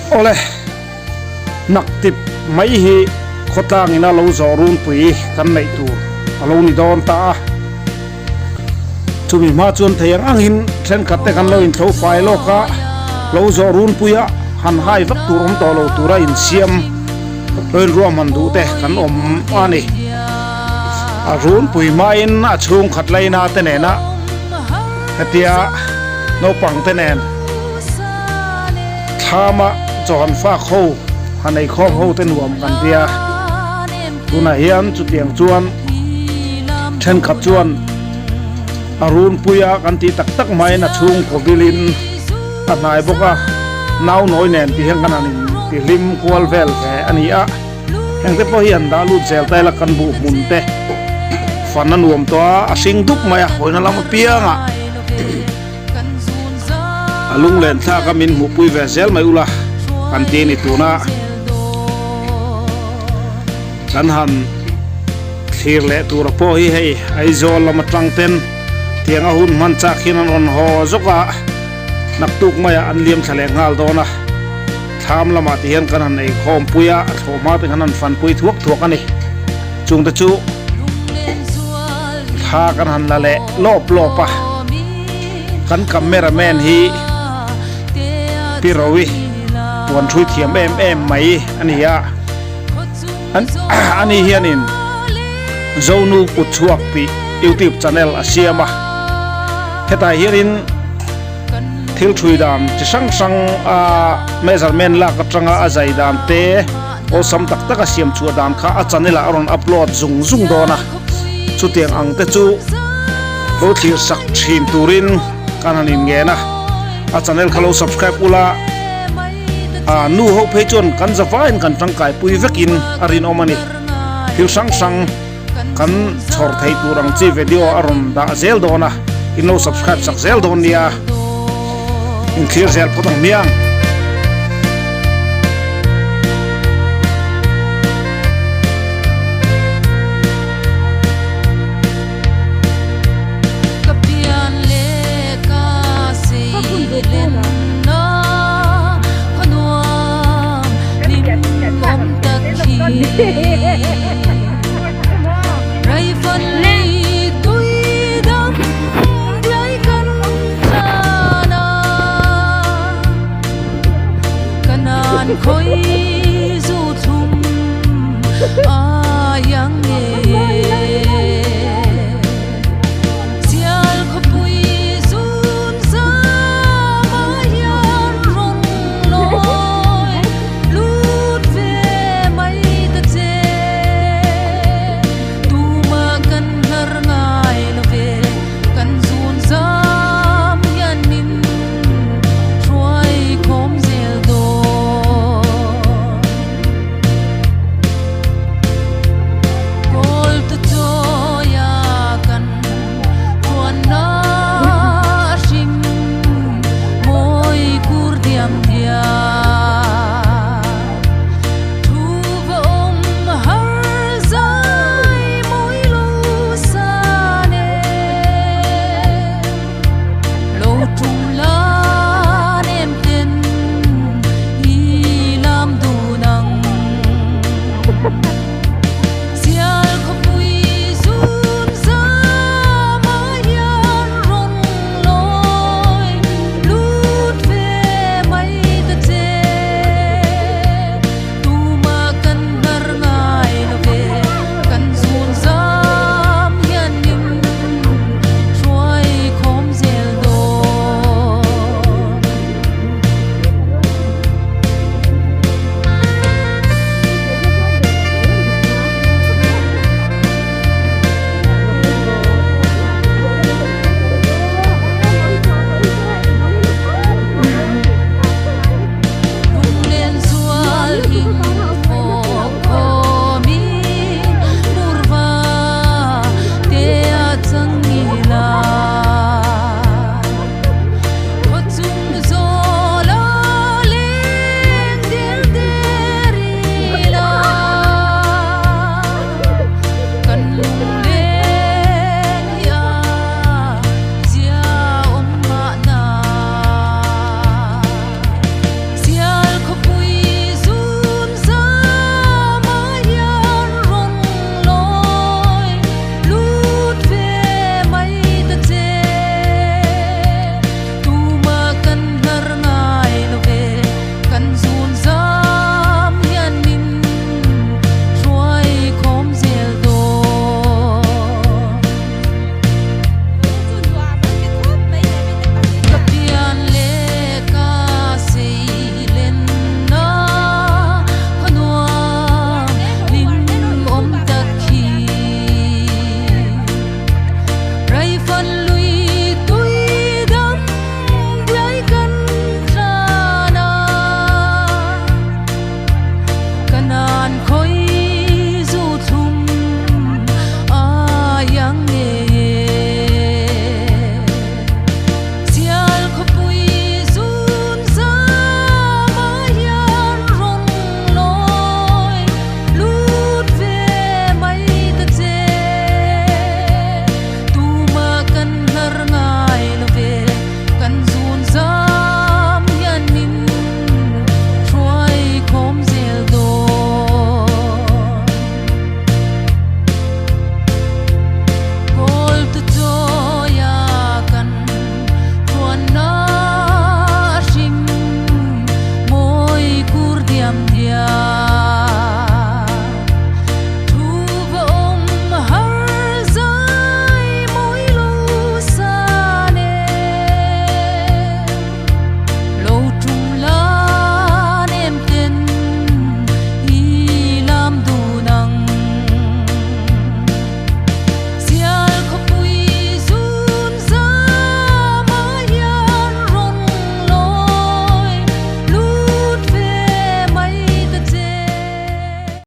Awle, naktip mai hi khawtlang ina lo zawh runpui kan neih tur a lo ni dawn ta a. Chumi hma chuan thei ang angin thenkhat te kan lo inthlo fai lawk a, lo zawh runpuia han hai vak tur awm tawh lo tura insiam lo inruahman duh te kan awm a ni. A runpui hmain a chhungkhat laina te nena hetia naupang te nen thlama chaw han fak ho han eikhawm ho te nuam kan tia. Tunah hian chutiang chuan thenkhat chuan a runpuia kan tih tak tak maiin a chhungkaw bilin a hnai bawk a, nau nawi nen tih hian kan han intihlim kual vel ve a ni a, hengte pawh hi an dah lut zel ta ila kan buh hmun te fan a nuam tawh a, a hring dup mai a, hawina lam apiangah a lunglen thlak a min hmuhpui ve zel mai ula kan ti a ni tuna kan han thlir leh tura pawh hi hei Aizawl lam atang ten tiang a hun hman chak hian an rawn haw zawk a naktuk maiah an liam thla leh nghal dawn a thlam lamah ti hian kan han ei khawm pui a a thlawh hma te khan an fanpui thuak thuak a ni chung te chu thla kan han la leh lawp lawp a kan cameraman hi Pi Rowi puan thui thiam em em mai a ni a ani hianin Zonu Kutchhuak tih YouTube channel a siam a hetah hianin thil thui dan chi hrang hrang a measurement lak atanga a zai dan te awlsam tak tak a siam chhuah dan kha a channel ah a rawn upload zung zung dawn a chutiang ang te chu lo thlir sak thin turin kan han inngen a a channel kha lo subscribe ula ah nu ho phei chuan kan zavaiin kan tangkai pui vekin a rinawm a ni thil hrang hrang kan chhawr theih tur ang chi video a rawn dah zel dawn a in lo subscribe sak zel dawn nia in thlir zel phawt ang hmiang. Ka pian leh ka seilenna khaw nuam hlim awm tak hi Raivan lui tui dam diai kan tlan a, ka nan khawi.